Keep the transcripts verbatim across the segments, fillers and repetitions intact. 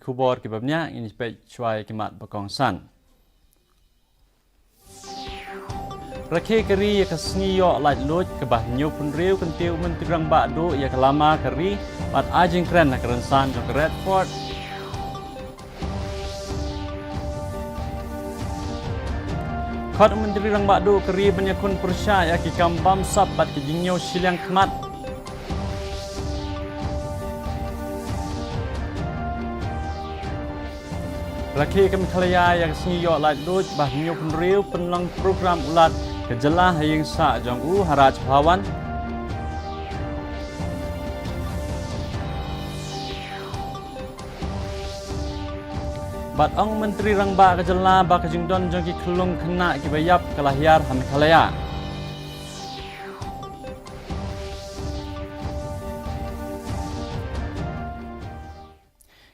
Khubor kiba bniah ngin ïa peit shuwa ïa ki mat ba kongsan. Rakhe ka ri ïa ka sngi ïoh laitluid kaba hynñiewphew hynriew, kyntiew u Myntri Rangbah Duh ïa ka lama ka ri bad ai jingkren ha ka rynsan jong ka Red Fort. Khot u Myntri Rangbah Duh ka ri ban ïakhun pyrshah ïa ki kam bamsap bad ki jingñiew shiliang khmat. Rakhe ka Meghalaya ïa ka sngi ïoh laitluid ba hynñiewphew hynriew, pynlong program u Lat ka jylla ha ïing sah jong u ha Raj Bhavan. Bad ong u Myntri Rangbah ka jylla ba ka jingdon jong ki khyllung khynnah kiba ïap ka la hiar ha Meghalaya.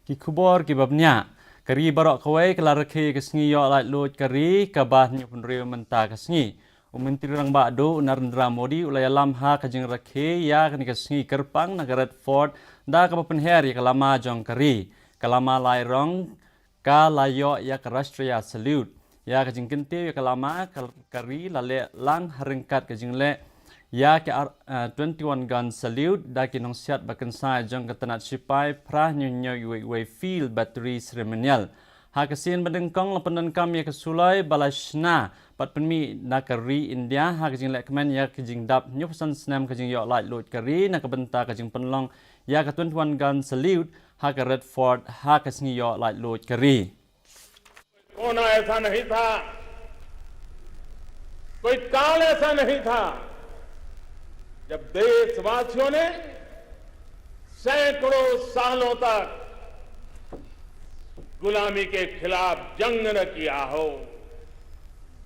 Ki khubor kiba bniah. Ka ri baroh kawei ka la rakhe ka sngi ïoh laitluid ka ri kaba hynñiewphew hynriew mynta ka sngi. U Myntri Rangbah Duh u Narendra Modi u la ïalam ha ka jingrakhe ïa kane ka sngi kyrpang na ka Red Fort da kaba pynher ïa ka lama jong ka ri. Ka lama lai rong ka la ïoh ïa ka Rashtriya Salute. Ïa ka jingkyntiew ïa ka lama ka, ka ri la leh lang ha ryngkat ka jingleh ïa ka ar-, eh, twenty-one gun salute da ki nongsiat ba kynsai jong ka tnat shipai phra hynñiew hynñiew uwei uwei field battery ceremonial. Ha ka sien ba nyngkong la pyndonkam ïa ka suloi ba la shna bad pynmih na ka ri India ha ka jinglehkmen ïa ka jingdap hynñiewphew san snem ka jingïoh laitluid ka ri na ka bynta ka jingpynlong ïa ka twenty-one gun salute ha ka Red Fort ha ka sngi ïoh laitluid ka ri. कोना ऐसा नहीं था, कोई काल ऐसा नहीं था, जब देशवासियों ने सैकड़ों सालों तक गुलामी के खिलाफ जंग न किया हो,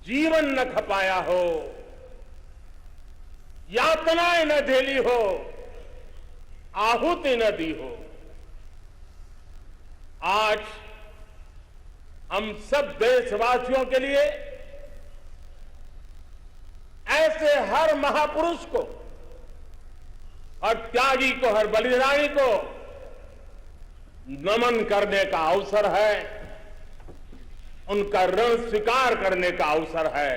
जीवन न खपाया हो, यातनाएं न झेली हो, आहुति न दी हो। आज हम सब देशवासियों के लिए ऐसे हर महापुरुष को, हर त्यागी को, हर बलिदानी को नमन करने का अवसर है, उनका ऋण स्वीकार करने का अवसर है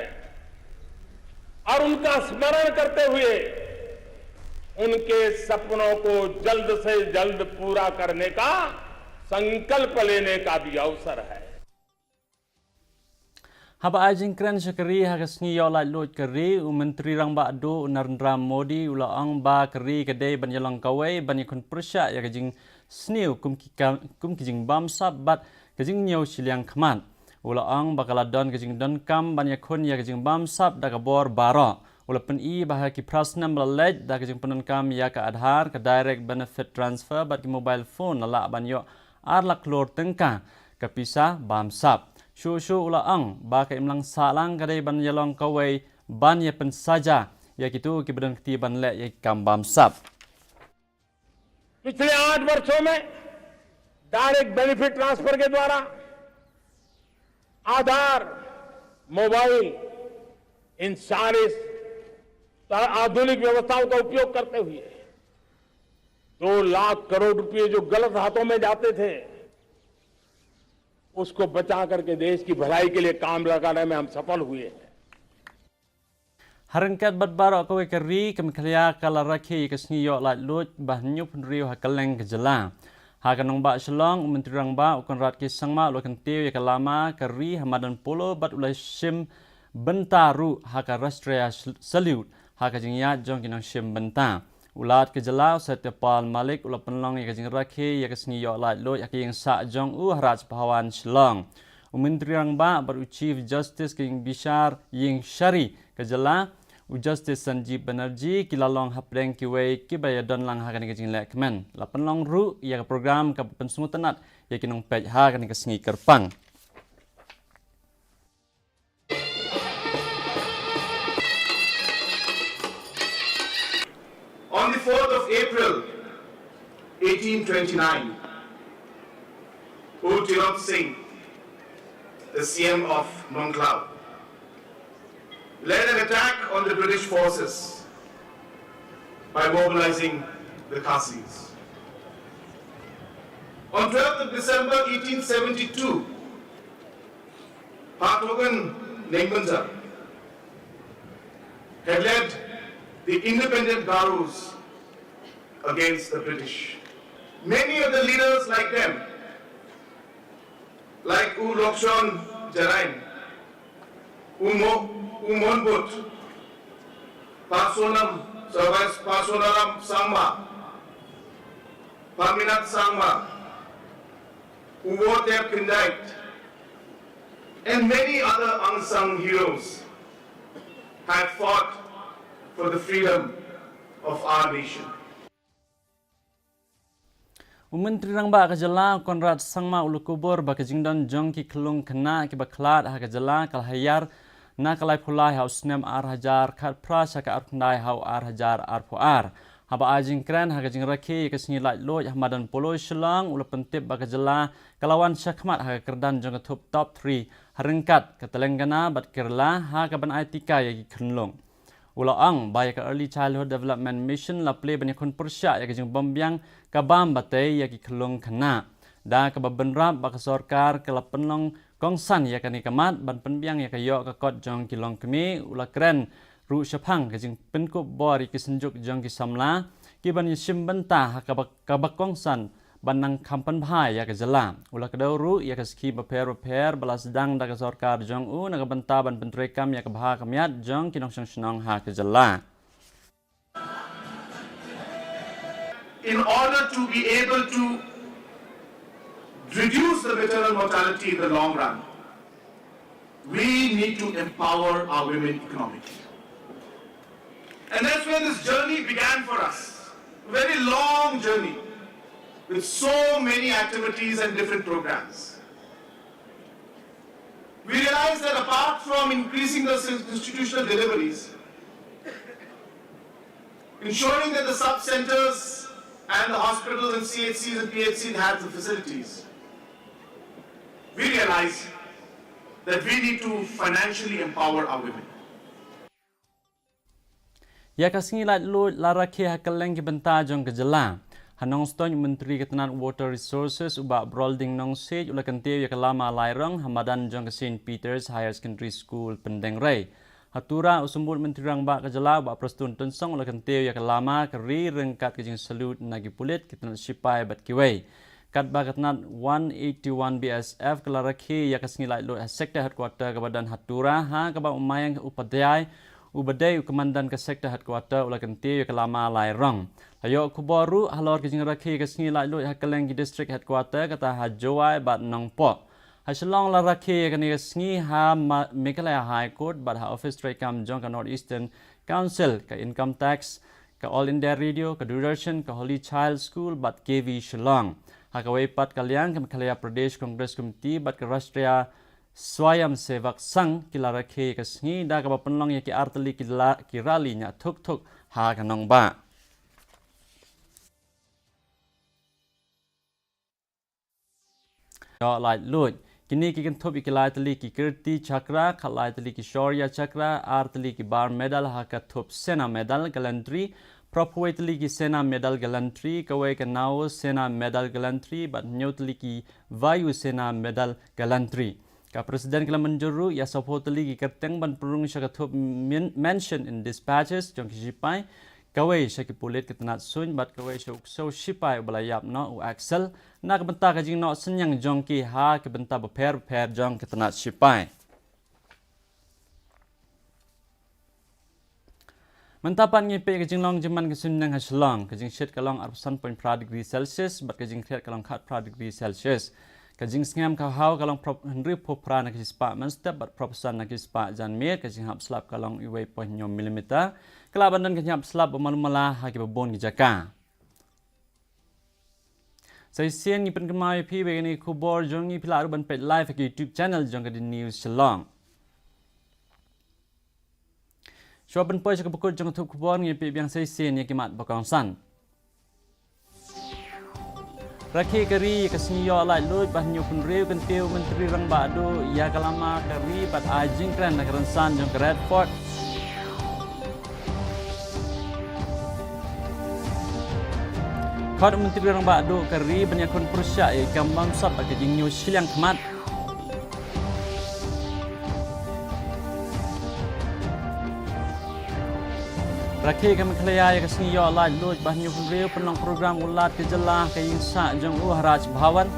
और उनका स्मरण करते हुए उनके सपनों को जल्द से जल्द पूरा करने का संकल्प लेने का भी अवसर है। Haba ai jingkren sha ka ri ha ka sngi ïoh laitluid ka ri, u Myntri Rangbah Duh u Narendra Modi u la ong ba ka ri ka dei ban ïalong kawei ban ïakhun pyrshah ïa ka jingsniew kum ki kam, kum ki jingbamsap bad ka jingñiew shiliang khmat. U la ong ba ka la don ka jingdonkam ban ïakhun ïa ka jingbamsap da ka bor baroh. U la pyni ba ha ki phra snem ba la leit da ka jingpyndonkam ïa ka Aadhaar, ka Direct Benefit Transfer bad ki mobile phone la lah ban ïoh ar lak klur tyngka ka pisa bamsap. Shuh shuh u la ong ba ka imlang sahlang ka dei ban ïalong kawei ban ïapynsaja ïa kito kiba don kti ban leh ïa ki kam bamsap. पिछले आठ वर्षों में डायरेक्ट बेनिफिट ट्रांसफर के द्वारा आधार, मोबाइल, इन सारे आधुनिक व्यवस्थाओं का उपयोग करते हुए दो लाख करोड़ रुपए जो गलत हाथों में जाते थे, उसको बचा करके देश की भलाई के लिए काम लगाने में हम सफल हुए हैं। Ha ryngkat bad baroh kawei ka ri, ka Meghalaya ka la rakhe ïa ka sngi ïoh laitluid ba hynñiewphew hynriew ha kylleng ka jylla. Ha ka nongbah Shillong, u Myntri Rangbah u Conrad K Sangma u la kyntiew ïa ka lama ka ri ha madan Polo bad u la shim bynta ruh ha ka Rashtriya Salute ha ka jingïaid jong ki nongshim bynta. U Lat ka jylla u Satyapal Malik u la pynlong ïa ka jingrakhe ïa ka sngi ïoh laitluid ha ka ïing sah jong u ha Raj Bhavan Shillong. U Myntri Rangbah bad u Chief Justice ka ïing bishar ïing shari ka jylla, u Justice Sanjeev Banerjee, ki la long hapdeng kiwei kiba ïadon lang ha kane ka jinglehkmen. La pynlong ruh ïa ka program kaba pynsngewtynnad ïa ki nongpeit ha kane ka sngi kyrpang. On the fourth of April, eighteen twenty-nine, U Tirot Singh, the C M of Nongkhlaw, led an attack on the British forces by mobilizing the Khasis. On twelfth of December eighteen seventy-two, Pa Thogen Nengbenjar had led the independent Garos against the British. Many of the leaders like them, like U Lokshon Jarain, U Mo-, U Monbut, Pa Sonam, Pa Sonaram Sangma, Pa Minat Sangma, U Wotep Kindait, and many other unsung heroes have fought for the freedom of our nation. U Myntri Rangbah ka jylla Conrad Sangma u la kubur ba ka jingdon jong ki khyllung khynnah kiba khlad ha ka jylla ka la hiar na ka laiphew lai ha u snem ar hajar khatphra sha ka arphew khyndai ha u ar hajar arphew ar. Haba ai jingkren ha ka jingrakhe ïa ka sngi laitluid ha madan Polo Shillong u la pyntip ba ka jylla ka la wan shakhmat ha ka kyrdan jong ka thup top three ha ryngkat ka Telangana bad Kerala ha kaban ai tika ïa ki khyllung. U la ong ba ïa ka Early Childhood Development Mission la plie ban ïakhun pyrshah ïa ka jingbymbiang ka bam ba tei ïa ki khyllung khynnah. Da kaba bynrap ba ka sorkar ka la pynlong kongsan ïa kane ka mat ban pynbiang ïa ka ïoh ka kot jong ki longkmie, u la kren ruh shaphang ka jingpynkup bor ïa ki synjuk jong ki samla kiban ïashim bynta ha kaba, kaba kongsan ban nang kham pynbha ïa ka jylla. U la kdew ruh ïa ka skhim bapher bapher ba la sdang da ka sorkar jong u na ka bynta ban pyntreikam ïa ka bha ka miat jong ki nongshong shnong ha ka jylla. In order to be able to reduce the maternal mortality in the long run, we need to empower our women economically. And that's where this journey began for us. A very long journey with so many activities and different programs. We realized that apart from increasing the institutional deliveries, ensuring that the sub-centers and the hospitals and C H Cs and P H Cs have the facilities, we realized that we need to financially empower our women. Ïa ka sngi laitluid la rakhe ha kylleng ki bynta jong ka jylla. Ha Nongstoiñ, Myntri ka tnat Water Resources u Bah Brolding Nongsiej u la kyntiew ïa ka lama lai rong ha madan jong ka Saint Peter's Higher Secondary School Pyndengrei. Ha Tura, u Symbud Myntri Rangbah ka jylla u Bah Prestone Tynsong u la kyntiew ïa ka lama ka ri ryngkat ka jingsalute na ki pulit, ki tnat shipai bad kiwei. Katba ka tnat one eighty-one B S F ka la rakhe ïa ka sngi laitluid ha Sector Headquarter kaba don ha Tura, ha kaba u Mayank Upadhyay uba dei u Kmandan ka Sector Headquarter u la kyntiew ïa ka lama lai rong. La ïoh khubor ruh halor ka jingrakhe ïa ka sngi laitluid ha kylleng ki District Headquarter kata ha Jowai bad Nongpoh. Ha Shillong la rakhe ïa kane ka sngi ha Ma-, Meghalaya High Court bad ha Office treikam jong ka North Eastern Council, ka Income Tax, ka All India Radio, ka Doordarshan, ka Holy Child School bad K V Shillong. Ha kawei pat ka liang, ka Meghalaya Pradesh Congress Committee bad ka Rashtriya Swayamsevak Sangh ki la rakhe ïa ka sngi da kaba pynlong ïa ki artylli ki la-, ki rally ñiah thuk thuk ha ka nongbah. Ïoh laitluid. Kine ki kynthup ïa ki lai tylli ki Kirti Chakra, khatlai tylli ki Shaurya Chakra, ar tylli ki Bar Medal ha ka thup Sena Medal Gallantry, phra phew tylli ki Sena Medal Gallantry, kawei ka Nau Sena Medal Gallantry, bad hynñiew tylli ki Vayu Sena Medal Gallantry. Ka President ka la mynjur ruh ïa sawphew tylli ki kyrteng ban pynrung sha ka thup men-, Mention in Dispatches jong ki shipai, kawei sha ki pulit ka tnat suiñ bad kawei sha u ksew shipai uba la ïap noh u Axel, na ka bynta ka jingnoh synñiang jong ki ha ka bynta bapher bapher jong ka tnat shipai. Mynta pat ngin peit ka jinglong jingman ka suiñneng ha Shillong, ka jingshit ka long arphew san point phra degree Celsius bad ka jingkhriat ka long khatphra degree Celsius. Ka jingsngem ka haw ka long phra-, hynriewphew phra na ka shispah mynstep bad phraphew san na ka shispah janmiet, ka jinghap slap ka long uwei point hynñiew millimeter. Ka lah ban don ka jinghap slap ba malu mala ha kiba bun ki jaka. Sa shisien ngi pynkynmaw ïa phi ba kine ki khubor jong ngi phi lah ruh ban peit live ha ka YouTube channel jong ka D News Shillong. Shuwa ban poi sha ka bakut jong ka thup khubor, ngin peit biang sa shisien ïa ki mat ba kongsan. Rakhe ka ri ïa ka sngi ïoh laitluid ba hynñiewphew hynriew, kyntiew Myntri Rangbah Duh ïa ka lama ka ri bad ai jingkren na ka rynsan jong ka Red Fort. Khot u Myntri Rangbah duh ka ri ban ïakhun pyrshah ïa ka kam bamsap bad ka jingñiew shiliang khmat. Rakhe ka Meghalaya ïa ka sngi ïoh laitluid ba hynñiew hynriew pynlong program u Lat ka jylla ha ka ïing sah jong u ha Raj Bhavan.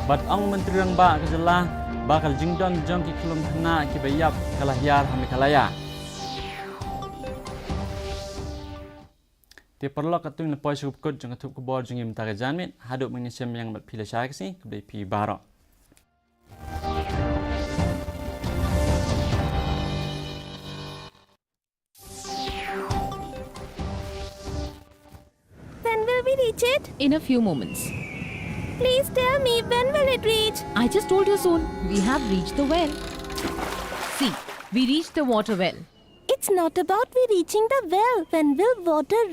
Bad ong u Myntri Rangbah ka jylla ba ka jingdon jong ki khyllung khynnah kiba ïap ka la hiar ha Meghalaya. Te paralok, katto ngi la poi sha ka kut jong ka thup khubor jong ngi mynta ka janmiet. Haduh mynta ngin ïashem biang bad phi lashai ka sngi, khublei phi baroh. When will we reach it? In a few moments. Please tell me, when will it reach? I just told you soon. We have reached the well. See, we reached the water well. It's not about we reaching the well. When will water